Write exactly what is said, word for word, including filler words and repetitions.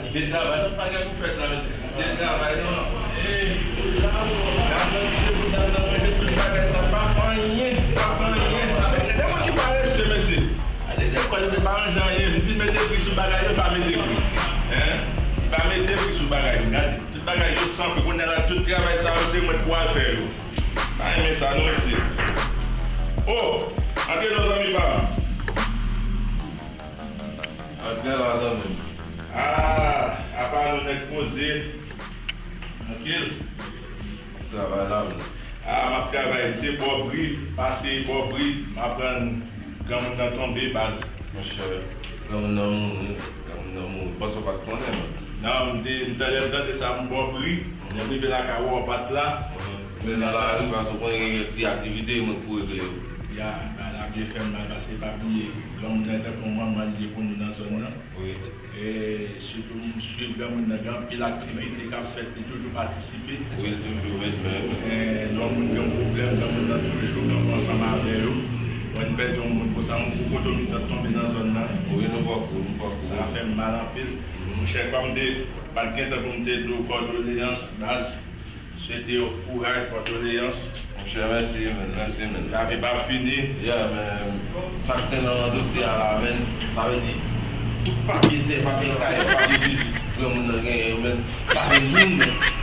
Te travay, nou pa gen pou fè sa, mesye. Te travay, non. Ey, la, la, la, la, la, tout bagay sa, pa anyen, pa anyen. Mesye, se moun ki parese, mesye. Ale lekòl, mesye, pa ranje anyen. M di mete pri sou bagay yo, pa mete pri. Hein? Pa mete pri sou bagay yo, gade. Tout bagay yo san pri. Kounye a la, tout travay sa yo, se mwen ki pral fè yo. Pa renmen sa, non, mesye. Oh! Antre non, zanmi pa m. Antre la, zanmi m. Ah, apa nou nèg poze. Trankil. Travay la, men. Ah, m ap travay. Se bò bri, pase bò bri, m aprann granmoun nan tonbe, baz. Monchè, granmoun nan mouri, granmoun nan mouri. Panse w pa t konnen, men. Non, m te, m tande, m tande sa, m bò bri. Lè m rive lakay ou, w pa t la. Men nan lari, paske w konnen gen kèk ti aktivite, mwen k pou regle yo. Ya, bagay la byen fè m mal, paske pa bliye, granmoun nan tankou manman li ye pou nou nan zòn nan. Wi. E sitou m swiv granmoun nan, gen anpil aktivite k ap fèt, li toujou patisipe. Wi, toujou, men, men. E lè yon moun gen yon pwoblèm, granmoun nan toujou kanpe ansanm avè yo. Lè n pèdi yon moun konsa, yon gwo poto mitan tonbe nan zòn nan. Wi, nou poko, nou poko. Sa fè m mal anpil. Monchè, kòm de, pa t gen tan pou m te di w kòdoleyans, baz. Swete yo kouraj, kòdoleyans. Monchè, mèsi, men, mèsi, men. Lavi p ap fini. Yeah, men, sa k te nan dosye a la, men, sa vle di, tout papye tè, papye kay, papye biznis, granmoun nan genyen yo, men, pa gen youn, men.